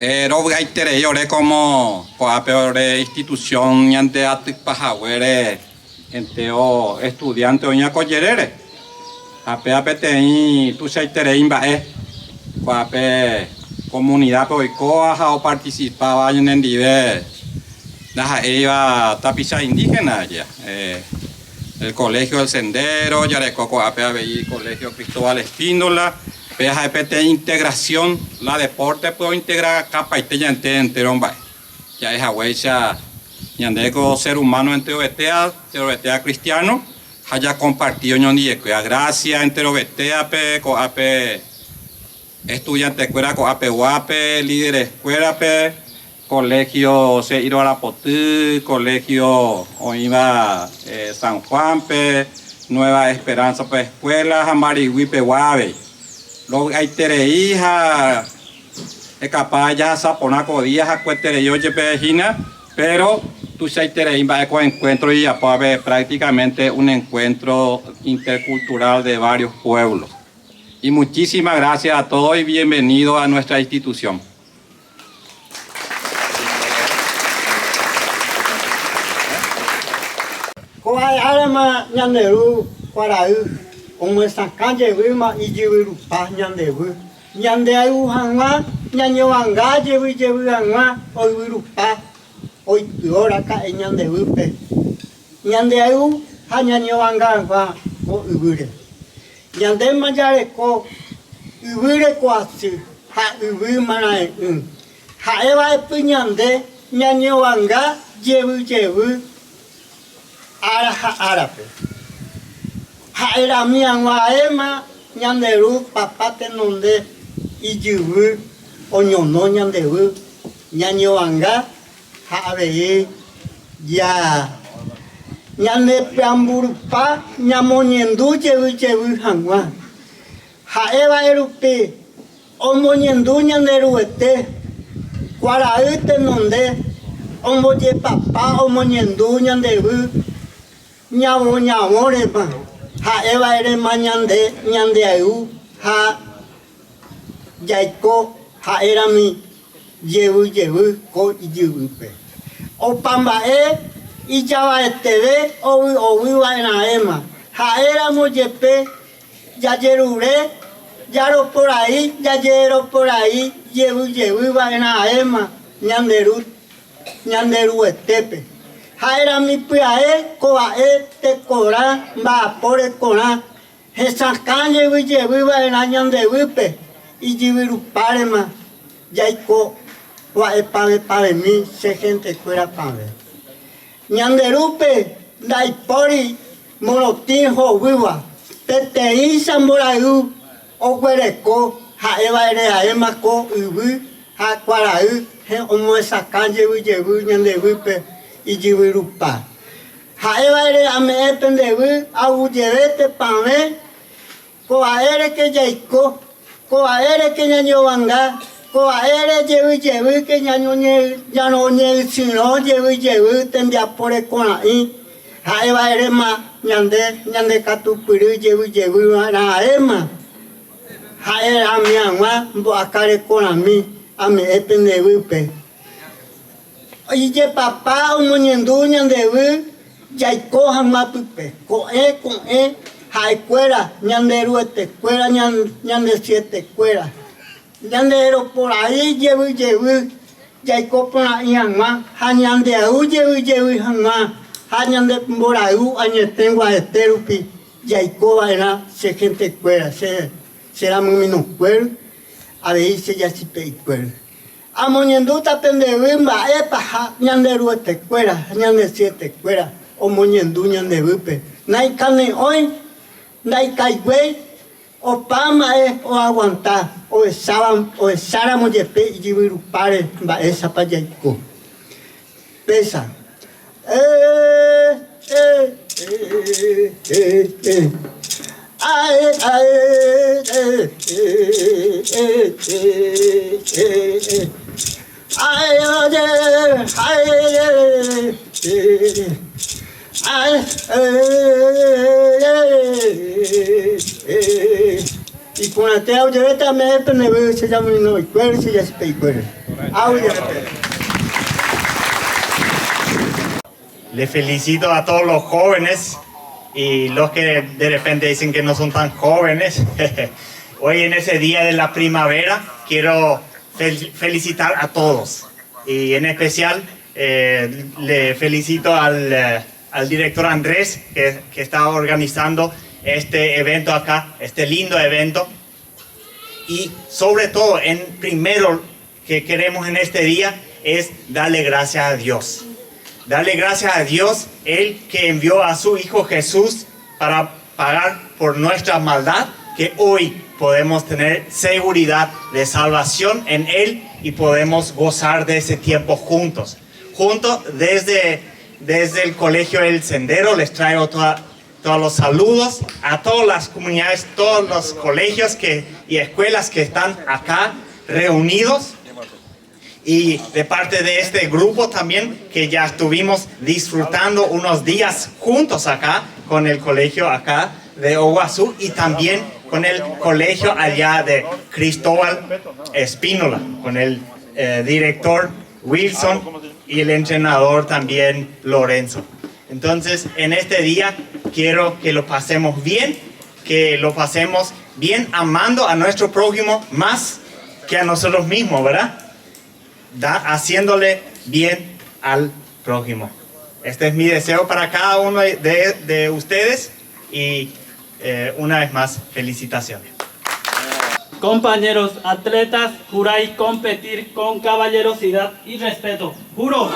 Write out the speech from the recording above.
Rovy'aiterei ore como ko'ápe ore institución ñande atypa haguére entero estudiante oĩva ko jerére. Ha péva peteĩ tuichaiterei mba'e ko'ápe comunidad-pe oikóva ha oparticipáva ñanendive ndaha'éiva tapicha indígena aja. El Colegio El Sendero, jareko ko'ápe avei Colegio Cristóbal Espíndola, péva ha'e peteĩ integración la deporte-pe ointegrakapaite ñande entero mba'e. Ja'e haguéicha ñande ko ser humano enterovetéa, enterovetéa cristiano ha jakomparti oñondivekuéra. Gracia enterovetéape ko'ápe Estudiantekuéra ko'apeguápe, lidereskuérape, Colegio Se'iro Arapoty, Colegio oĩva San Juan-pe, Nueva Esperanza-pe escuela ha Mbarigui-pegua avei. Rovy'aiterei ha ekapa jahasa porã ko día hakueterei ojepe hína, pero tuichaiterei mba'e ko encuentro ijapo ave prácticamente un encuentro intercultural de varios pueblos. Y muchísimas gracias a todos y bienvenido a nuestra institución. Ko'ã árama ñande Ru kuarahy omyesakã jevýma ijyvyrupa ñandevy, ñandeayhu hag̃ua ñañovanga jevy jevy hag̃ua oyvyrupa oityó raka'e ñandevýpe. Ñandeayhu ha ñañovanga hag̃ua ko yvýre. Ñandéma jareko yvy reko asy ha yvy marãe'ỹ. Ha'e va'epy ñande ñañovanga jevy jevy ára ha árape. Ha'e rami ag̃uaéma ñande ru papa tenonde ijyvy oñono ñandevy ñañovanga Ha avei ja ñane pyamburupa ñamoñendu jevy jevy hag̃ua. Ha'éva'e rupi omoñendu ñande Ruete kuarahy tenonde ombojepapa omoñendu ñandevy ñavõ ñavõrema ha'éva'erema ñande ñandeayhu ha jaiko ha'érami jevy jevy ko ijyvýpe. Opa mba'e ijavaeteve ovy'ovy va'erãéma, ha'éramo jepe jajerure jaroporai jajeroporai jevy jevy va'erãéma ñande Ru ñande Ruetépe. Ha'érami pya'e ko ha'e tekorã mba'apo rekorã Hesakã jevy jevy va'erã ñandevýpe ijyvyrupárema jaiko va'e pave pavemi che gentekuéra pave. Ñande Rúpe ndaipóri morotĩ hovýva, peteĩcha mborayhu oguereko ha'e va'ereaéma ko yvy ha kuarahy omohesakã jevy jevy ñandevýpe ijyvyrupa. Ha'éva'ere ame'ẽ pende yvy aguyjeve tepavẽ, ko'a'éreke jaiko, ko'a'éreke ñañovanga, ko'a'ére jevy jevýke ñaroñeysyrõ jevy jevy tembiapo rekorã'i, ha'éva'eréma ñande ñandekatupyry jevy jevy ra'éma, ha'e rami hag̃ua mbo'aka rekorãmi ame'ẽ pende yvýpe. Ijepapa omoñendu ñandevy jaiko hag̃ua pype, ko'ẽ ko'ẽ ha'ekuéra, ñande Ruetekuéra, ñande Syetekuéra. Ñande roporai jevy jevy jaiko porã'i hag̃ua ha ñandeayhu jevy jevy hag̃ua ha ñande mborayhu añete guaete rupi jaiko va'erã che gentekuéra, che ramyminokuéry, avei che jasype'ikuéry. Amoñendúta pende yvy mba'épa ha ñande Ruetekuéra ha ñande Syetekuéra omoñendu ñande yvýpe. Naikane'õi, ndaikaiguéi, opa mba'e oaguanta ohecháva ohecháramo jepe ijyvyrupáre mba'éichapa jaiko. Péicha. Iporãite ojeréta ame'ẽ pende yvy che jamoinóikuéra, che jasypeikuéra. Aguyjete. Les felicito a todos los jóvenes y los que de repente dicen que no son tan jóvenes. Hoy en ese día de la primavera quiero felicitar a todos y en especial eh, le felicito al, eh, al director Andrés que, que está organizando este evento acá, este lindo evento. Y sobre todo, en primero que queremos en este día es darle gracias a Dios. Darle gracias a Dios, el que envió a su Hijo Jesús para pagar por nuestra maldad, que hoy podemos tener seguridad de salvación en Él y podemos gozar de ese tiempo juntos. Juntos desde, desde el Colegio El Sendero les traigo toda, todos los saludos a todas las comunidades, todos los colegios que, y escuelas que están acá reunidos. Y de parte de este grupo también, que ya estuvimos disfrutando unos días juntos acá con el colegio acá de Oguazú y también con el colegio allá de Cristóbal Espínola, con el eh, director Wilson y el entrenador también Lorenzo. Entonces, en este día quiero que lo pasemos bien, que lo pasemos bien amando a nuestro prójimo más que a nosotros mismos, ¿verdad? Da, haciéndole bien al prójimo. Este es mi deseo para cada uno de, de ustedes y eh, una vez más, felicitaciones. Compañeros atletas, juráis competir con caballerosidad y respeto. ¡Juro!